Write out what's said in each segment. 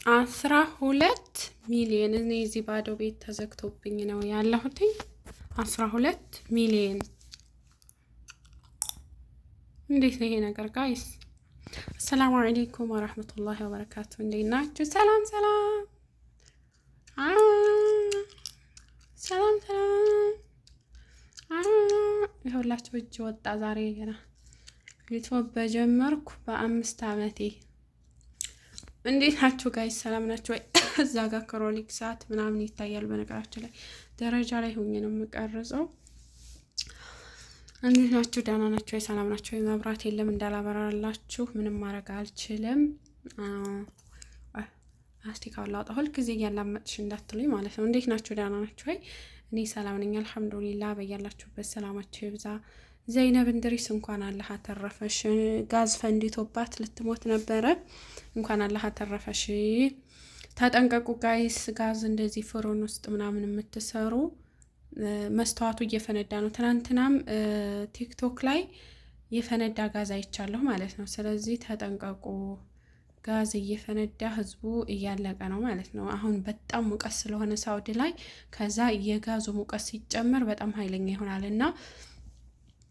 12 ሚሊየን። እኔ እዚህ ባዶ ቤት ተዘግቶብኝ ነው ያለሁትኝ። 12 ሚሊየን እንዴት ነው ይሄ ነገር guys? السلام عليكم ورحمة الله وبركاته። እንዴት ናችሁ? ሰላም ሰላም ሰላም ሰላም። ይኸውላችሁ እጅ ወጣ ዛሬ ገና ዩቲዩብ በጀመርኩ በ5 አመቴ። እንዴት ናችሁ guys? ሰላም ናችሁ ወይ? እዛ ጋር ክሮሊክ ሰዓት ምናምን ይታያል። በነገራችን ላይ ደረጃ ላይ ሆኜ ነው የምቀርጸው። እንዴት ናችሁ? ደህና ናችሁ ወይ? ሰላም ናችሁ ወይ? መብራት የለም እንዳላበራላችሁ ምንም ማድረግ አልችልም። አስቲካውን ላውጣ። ሁልጊዜ እያላመጥሽ እንዳትሉኝ ማለት ነው። እንዴት ናችሁ? ደህና ናችሁ ወይ? እኔ ሰላም ነኝ الحمد لله። በያላችሁበት ሰላማችሁ ይብዛ። ዘይነብ እንድሪስ እንኳን አላህ አተረፈሽ። ጋዝ ፈንድቶባት ልትሞት ነበረ። እንኳን አላህ አተረፈሽ። ተጠንቀቁ guys። ጋዝ እንደዚህ فرن ውስጥ ምናምን የምትሰሩ መስተዋቱ እየፈነዳ ነው። ትናንትናም ቲክቶክ ላይ የፈነዳ ጋዝ አይቻለሁ ማለት ነው። ስለዚህ ተጠንቀቁ። ጋዝ እየፈነዳ ህዝቡ እያለቀ ነው ማለት ነው። አሁን በጣም ሙቀት ስለሆነ ሳውዲ ላይ ከዛ የጋዙ ሙቀት ሲጨመር በጣም ኃይለኛ ይሆናል እና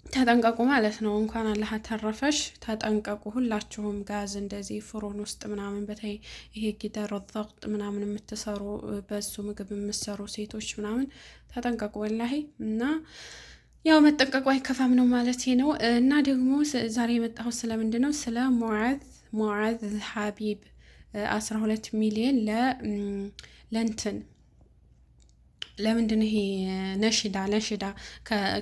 ተጠንቀቁ ማለት ነው። እንኳን አላህ አተረፈሽ። ተጠንቀቁ ሁላችሁም። ጋዝ እንደዚህ فرن ውስጥ ምናምን በተለይ ይሄ قدر ضغط ምናምን የምትሰሩ፣ በሱ ምግብ የምትሰሩ ሴቶች ምናምን ተጠንቀቁ والله። እና ያው መጠንቀቁ አይከፋም ነው ማለት ነው። እና ደግሞ ዛሬ የመጣሁት ስለምንድን ነው? ስለ ሙዓዝ ሀቢብ 12 ሚሊዮን ለእንትን ለምንድን ይሄ ነሽዳ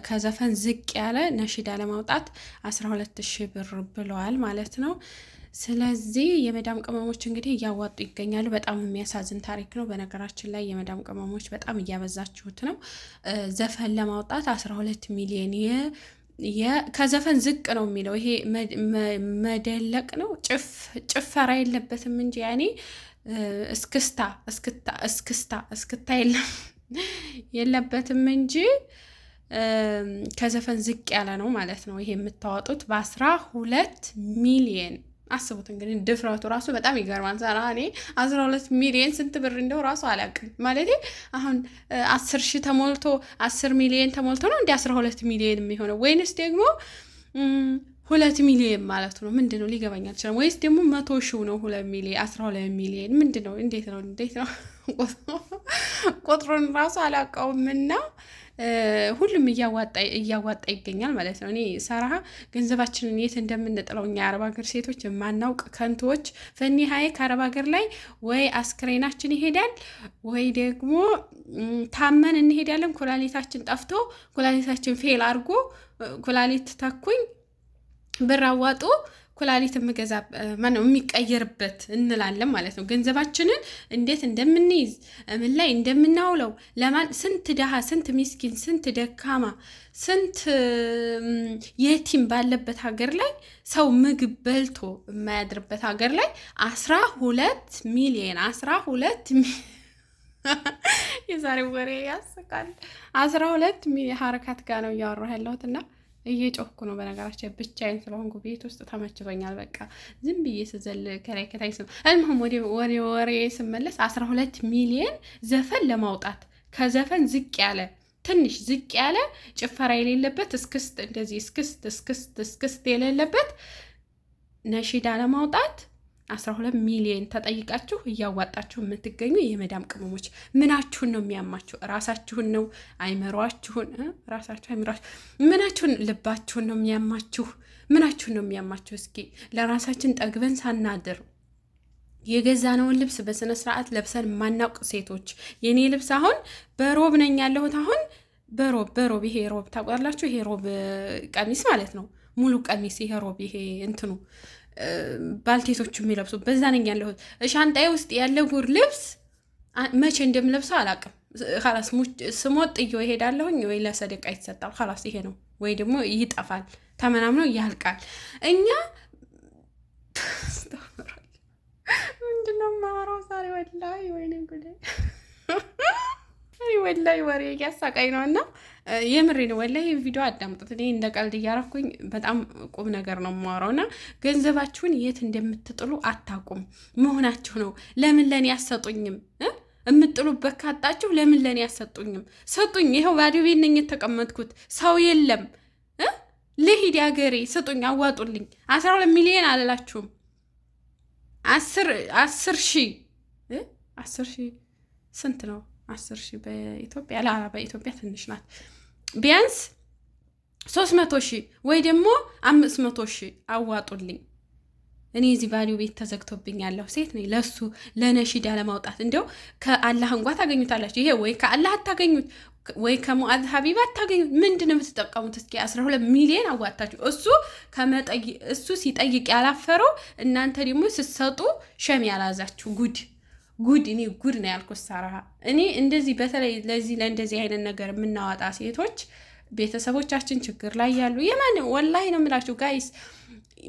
ከዘፈን ዝቅ ያለ ነሽዳ ለማውጣት 12 ሺህ ብር ብለዋል ማለት ነው። ስለዚህ የመዳም ቅመሞች እንግዲህ እያዋጡ ይገኛሉ። በጣም የሚያሳዝን ታሪክ ነው። በነገራችን ላይ የመዳም ቅመሞች በጣም እያበዛችሁት ነው። ዘፈን ለማውጣት 12 ሚሊዮን ከዘፈን ዝቅ ነው የሚለው፣ ይሄ መደለቅ ነው። ጭፈራ የለበትም እንጂ ያኔ እስክስታ እስክታ እስክስታ እስክታ የለም የለበትም እንጂ ከዘፈን ዝቅ ያለ ነው ማለት ነው። ይሄ የምታወጡት በ12 ሚሊየን አስቡት እንግዲህ፣ ድፍረቱ ራሱ በጣም ይገርማል። ሰራ እኔ 12 ሚሊየን ስንት ብር እንደው ራሱ አላውቅም። ማለት አሁን 10,000 ተሞልቶ 10 ሚሊየን ተሞልቶ ነው እንዲ 12 ሚሊየን የሚሆነው ወይንስ ደግሞ 2 ሚሊየን ማለት ነው? ምንድን ነው ሊገባኝ አልችልም። ወይስ ደግሞ 100,000 ነው 2 ሚሊየን? 12 ሚሊየን ምንድን ነው? እንዴት ነው? እንዴት ነው? ቁጥሩን ራሱ አላውቀውም እና ሁሉም እያዋጣ እያዋጣ ይገኛል ማለት ነው። እኔ صراحة ገንዘባችንን የት እንደምንጥለው እኛ የአረብ ሀገር ሴቶች የማናውቅ ከንቶዎች፣ في النهاية ከአረብ ሀገር ላይ ወይ አስክሬናችን ይሄዳል ወይ ደግሞ ታመን እንሄዳለን። ኩላሊታችን ጠፍቶ፣ ኩላሊታችን fail አድርጎ፣ ኩላሊት ተኩኝ ብር አዋጡ ኩላሊት የምገዛ ማነው የሚቀየርበት እንላለን ማለት ነው። ገንዘባችንን እንዴት እንደምንይዝ፣ ምን ላይ እንደምናውለው፣ ለማን፣ ስንት ድሃ፣ ስንት ሚስኪን፣ ስንት ደካማ፣ ስንት የቲም ባለበት ሀገር ላይ፣ ሰው ምግብ በልቶ የማያድርበት ሀገር ላይ 12 ሚሊየን፣ 12፣ የዛሬው ወሬ ያስቃል። 12 ሚሊየን ሀረካት ጋር ነው እያወራሁ ያለሁት እና እየጮህኩ ነው። በነገራችን ብቻዬን ስለሆንኩ ቤት ውስጥ ተመችቶኛል። በቃ ዝም ብዬ ስዘል ከላይ ከታይ ስም المهم ወደ ወሬ ስመለስ 12 ሚሊየን ዘፈን ለማውጣት ከዘፈን ዝቅ ያለ፣ ትንሽ ዝቅ ያለ፣ ጭፈራ የሌለበት፣ እስክስት እንደዚህ እስክስት እስክስት እስክስት የሌለበት ነሺዳ ለማውጣት 12 ሚሊዮን ተጠይቃችሁ እያዋጣችሁ የምትገኙ የመዳም ቅመሞች ምናችሁን ነው የሚያማችሁ? ራሳችሁን ነው አይመሯችሁን? ራሳችሁ አይምሯችሁ? ምናችሁን ልባችሁን ነው የሚያማችሁ? ምናችሁን ነው የሚያማችሁ? እስኪ ለራሳችን ጠግበን ሳናድር የገዛነውን ልብስ በስነ ስርዓት ለብሰን የማናውቅ ሴቶች፣ የኔ ልብስ አሁን በሮብ ነኝ ያለሁት፣ አሁን በሮብ በሮብ ይሄ ሮብ ታውቃላችሁ? ይሄ ሮብ ቀሚስ ማለት ነው። ሙሉ ቀሚስ ይሄ ሮብ፣ ይሄ እንትኑ ባልቴቶቹ የሚለብሱ በዛ ነኝ ያለሁት። ሻንጣዬ ውስጥ ያለ ጉር ልብስ መቼ እንደምለብሰው አላውቅም። خلاص ስሞት ጥዬው እሄዳለሁኝ ወይ ለሰደቃ ይሰጣል። خلاص ይሄ ነው፣ ወይ ደግሞ ይጠፋል፣ ተመናምኖ ያልቃል። እኛ ምንድነው የማወራው ዛሬ? والله ወይኔ ጉዴ! እኔ ወላሂ ወሬ እያሳቃኝ ነው እና የምሬ ነው ወላሂ። ቪዲዮ አዳምጡት። እኔ እንደ ቀልድ እያረኩኝ በጣም ቁም ነገር ነው የማወራው። እና ገንዘባችሁን የት እንደምትጥሉ አታውቁም መሆናችሁ ነው። ለምን ለእኔ አሰጡኝም? የምጥሉበት ካጣችሁ ለምን ለእኔ አሰጡኝም? ስጡኝ። ይኸው ባዶ ቤት ነኝ የተቀመጥኩት፣ ሰው የለም። ልሂድ አገሬ፣ ስጡኝ፣ አዋጡልኝ። 12 ሚሊዮን አልላችሁም፣ 10,000፣ 10,000 ስንት ነው? 10,000 በኢትዮጵያ ላ በኢትዮጵያ ትንሽ ናት። ቢያንስ 300,000 ወይ ደግሞ 500,000 አዋጡልኝ። እኔ እዚህ ባዶ ቤት ተዘግቶብኝ ያለሁ ሴት ነኝ። ለሱ ለነሺዳ ለማውጣት እንዲያው ከአላህ እንኳ ታገኙታላችሁ። ይሄ ወይ ከአላህ አታገኙት ወይ ከሙአዝ ሀቢባ አታገኙት። ምንድን ነው የምትጠቀሙት? እስኪ 12 ሚሊዮን አዋጣችሁ እሱ ሲጠይቅ ያላፈረው እናንተ ደግሞ ስትሰጡ shame ያላዛችሁ ጉድ ጉድ! እኔ ጉድ ነው ያልኩት። ሳራ እኔ እንደዚህ በተለይ ለዚህ ለእንደዚህ አይነት ነገር የምናወጣ ሴቶች ቤተሰቦቻችን ችግር ላይ ያሉ የማን ወላሂ ነው የምላችሁ guys፣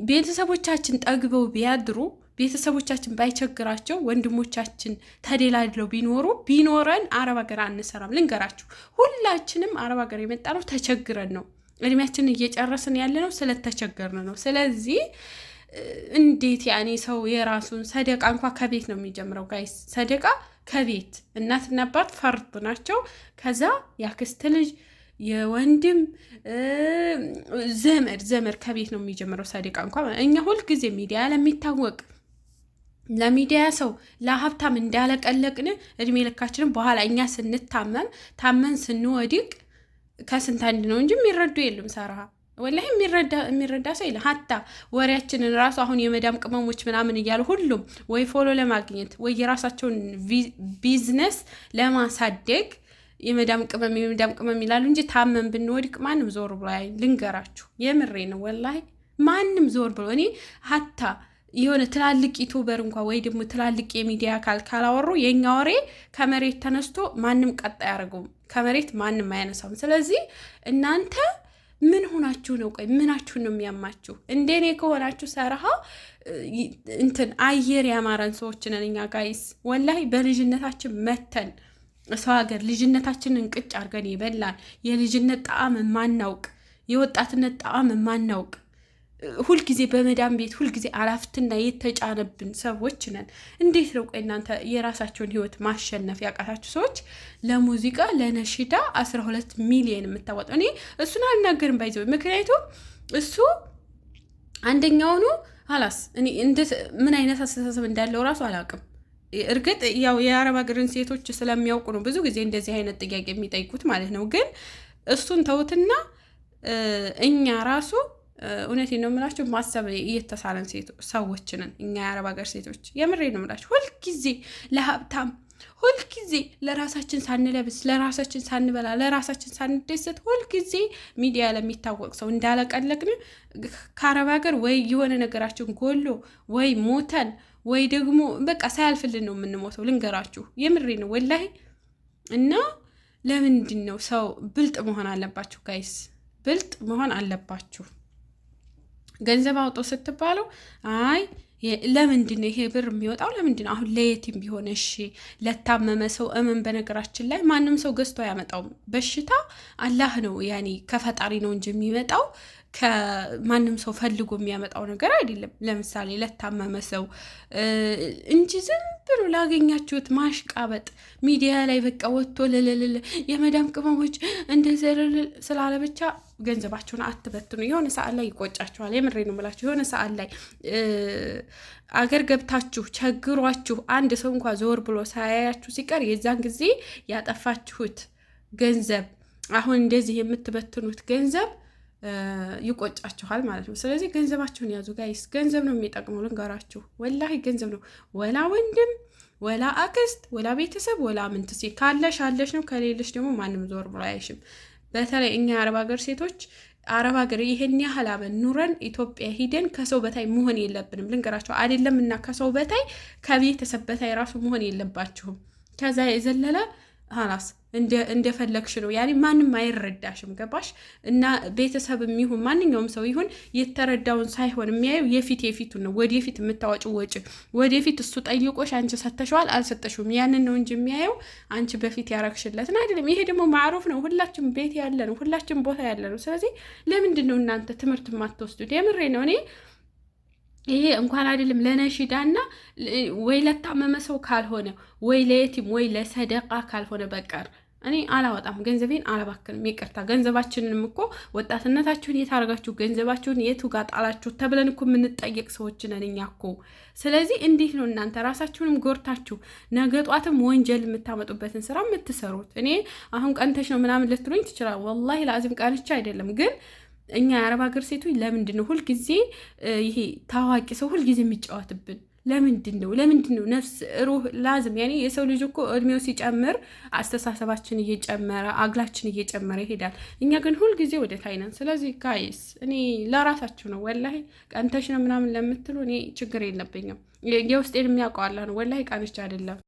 ቤተሰቦቻችን ጠግበው ቢያድሩ፣ ቤተሰቦቻችን ባይቸግራቸው፣ ወንድሞቻችን ተደላድለው ቢኖሩ ቢኖረን አረብ ሀገር አንሰራም። ልንገራችሁ፣ ሁላችንም አረብ ሀገር የመጣነው ተቸግረን ነው። እድሜያችንን እየጨረስን ያለነው ስለተቸገርን ነው። ስለዚህ እንዴት ያኔ ሰው የራሱን ሰደቃ እንኳ ከቤት ነው የሚጀምረው guys። ሰደቃ ከቤት እናትና አባት ፈርድ ናቸው። ከዛ የአክስት ልጅ፣ የወንድም ዘመድ፣ ዘመድ ከቤት ነው የሚጀምረው ሰደቃ እንኳ። እኛ ሁልጊዜ ሚዲያ ለሚታወቅ ለሚዲያ ሰው ለሀብታም እንዳለቀለቅን እድሜ ልካችንን በኋላ እኛ ስንታመም ታመን ስንወድቅ ከስንት አንድ ነው እንጂ የሚረዱ የሉም። ሰራ ወላሂ የሚረዳ ሰው የለም። ሀታ ወሬያችንን ራሱ አሁን የመዳም ቅመሞች ምናምን እያሉ ሁሉም ወይ follow ለማግኘት ወይ የራሳቸውን ቢዝነስ ለማሳደግ የመዳም ቅመም የመዳም ቅመም ይላሉ እንጂ ታመን ብንወድቅ ማንም ዞር ብሎ አይ ልንገራችሁ፣ የምሬ ነው ወላሂ ማንም ዞር ብሎ እኔ ሀታ የሆነ ትላልቅ YouTuber እንኳ ወይ ደግሞ ትላልቅ የሚዲያ አካል ካላወሩ የእኛ ወሬ ከመሬት ተነስቶ ማንም ቀጥ አያደርገውም። ከመሬት ማንም አያነሳውም። ስለዚህ እናንተ ምን ሆናችሁ ነው? ቆይ ምናችሁን ነው የሚያማችሁ? እንደኔ ከሆናችሁ ሰረሃ እንትን አየር ያማረን ሰዎች ነን እኛ guys። ወላሂ በልጅነታችን መተን ሰው ሀገር ልጅነታችንን ቅጭ አድርገን የበላን፣ የልጅነት ጣዕም የማናውቅ፣ የወጣትነት ጣዕም የማናውቅ፣ ሁልጊዜ በመዳም ቤት ሁልጊዜ አላፍትና የተጫነብን ሰዎች ነን። እንዴት ነው ቆይ እናንተ የራሳቸውን ህይወት ማሸነፍ ያቃታችሁ ሰዎች ለሙዚቃ ለነሽዳ 12 ሚሊዮን የምታወጣው? እኔ እሱን አልናገርም by the way፣ ምክንያቱም እሱ አንደኛውኑ ሀላስ እኔ ምን አይነት አስተሳሰብ እንዳለው ራሱ አላውቅም። እርግጥ ያው የአረብ ሀገርን ሴቶች ስለሚያውቁ ነው ብዙ ጊዜ እንደዚህ አይነት ጥያቄ የሚጠይቁት ማለት ነው። ግን እሱን ተውትና እኛ ራሱ እውነቴን ነው የምላችሁ ማሰብ እየተሳለን ሰዎች ነን እኛ የአረብ ሀገር ሴቶች። የምሬ ነው የምላችሁ ሁልጊዜ ለሀብታም፣ ሁልጊዜ ለራሳችን ሳንለብስ፣ ለራሳችን ሳንበላ፣ ለራሳችን ሳንደሰት ሁልጊዜ ሚዲያ ለሚታወቅ ሰው እንዳለቀለቅን ከአረብ ሀገር ወይ የሆነ ነገራችን ጎሎ ወይ ሞተን ወይ ደግሞ በቃ ሳያልፍልን ነው የምንሞተው። ልንገራችሁ የምሬ ነው ወላሂ። እና ለምንድን ነው ሰው ብልጥ መሆን አለባችሁ guys፣ ብልጥ መሆን አለባችሁ። ገንዘብ አውጦ ስትባሉ አይ ለምንድን ነው ይሄ ብር የሚወጣው? ለምንድን ነው አሁን ለየቲም ቢሆን እሺ፣ ለታመመ ሰው እመን። በነገራችን ላይ ማንም ሰው ገዝቶ አያመጣውም። በሽታ አላህ ነው ያኔ ከፈጣሪ ነው እንጂ የሚመጣው ከማንም ሰው ፈልጎ የሚያመጣው ነገር አይደለም። ለምሳሌ ለታመመ ሰው እንጂ ዝም ብሎ ላገኛችሁት ማሽቃበጥ ሚዲያ ላይ በቃ ወጥቶ ልልልል የመዳም ቅመሞች እንደዚህ ልልል ስላለ ብቻ ገንዘባችሁን አትበትኑ። የሆነ ሰዓት ላይ ይቆጫችኋል። የምሬ ነው የምላችሁ። የሆነ ሰዓት ላይ አገር ገብታችሁ ቸግሯችሁ አንድ ሰው እንኳ ዞር ብሎ ሳያያችሁ ሲቀር የዛን ጊዜ ያጠፋችሁት ገንዘብ፣ አሁን እንደዚህ የምትበትኑት ገንዘብ ይቆጫችኋል ማለት ነው። ስለዚህ ገንዘባችሁን ያዙ guys። ገንዘብ ነው የሚጠቅመው፣ ልንገራችሁ፣ ወላሂ ገንዘብ ነው። ወላ ወንድም ወላ አክስት ወላ ቤተሰብ ወላ ምንትሴ ካለሽ አለሽ ነው፣ ከሌለሽ ደግሞ ማንም ዞር ብሎ አያይሽም። በተለይ እኛ የአረብ ሀገር ሴቶች አረብ ሀገር ይሄን ያህል አመት ኑረን ኢትዮጵያ ሂደን ከሰው በታይ መሆን የለብንም። ልንገራችሁ አይደለም እና ከሰው በታይ ከቤተሰብ በታይ ራሱ መሆን የለባችሁም። ከዛ የዘለለ ሀላስ እንደፈለግሽ ነው። ያኔ ማንም አይረዳሽም። ገባሽ? እና ቤተሰብ ይሁን ማንኛውም ሰው ይሁን የተረዳውን ሳይሆን የሚያየው የፊት የፊቱን ነው። ወደፊት የምታወጪው ወጪ ወደፊት እሱ ጠይቆሽ አንቺ ሰተሸዋል አልሰጠሽውም፣ ያንን ነው እንጂ የሚያየው አንቺ በፊት ያረግሽለትን አይደለም። ይሄ ደግሞ ማዕሩፍ ነው። ሁላችን ቤት ያለ ነው። ሁላችን ቦታ ያለ ነው። ስለዚህ ለምንድን ነው እናንተ ትምህርት የማትወስዱት? የምሬ ነው እኔ ይሄ እንኳን አይደለም ለነሺዳና ወይ ለታመመ ሰው ካልሆነ ወይ ለየቲም ወይ ለሰደቃ ካልሆነ በቀር እኔ አላወጣም፣ ገንዘቤን አላባክንም። ይቅርታ ገንዘባችንንም እኮ ወጣትነታችሁን የት አደረጋችሁ፣ ገንዘባችሁን የቱ ጋር ጣላችሁ ተብለን እኮ የምንጠየቅ ሰዎች ነን እኛ እኮ። ስለዚህ እንዴት ነው እናንተ ራሳችሁንም ጎርታችሁ ነገ ጧትም ወንጀል የምታመጡበትን ስራ የምትሰሩት? እኔ አሁን ቀንተሽ ነው ምናምን ልትሉኝ ትችላል። ወላሂ ለአዚም ቀንቼ አይደለም ግን እኛ የአረብ ሀገር ሴቶች ለምንድን ነው ሁልጊዜ ይሄ ታዋቂ ሰው ሁልጊዜ የሚጫወትብን? ለምንድን ነው ለምንድን ነው ነፍስ ሩህ ላዝም ያኔ የሰው ልጅ እኮ እድሜው ሲጨምር አስተሳሰባችን እየጨመረ አግላችን እየጨመረ ይሄዳል። እኛ ግን ሁልጊዜ ወደ ታች ነን። ስለዚህ guys እኔ ለራሳችሁ ነው ወላሂ ቀንተሽ ነው ምናምን ለምትሉ እኔ ችግር የለብኝም። የውስጤን የሚያውቀው አላህ ነው። ወላሂ ቀንቼ አይደለም።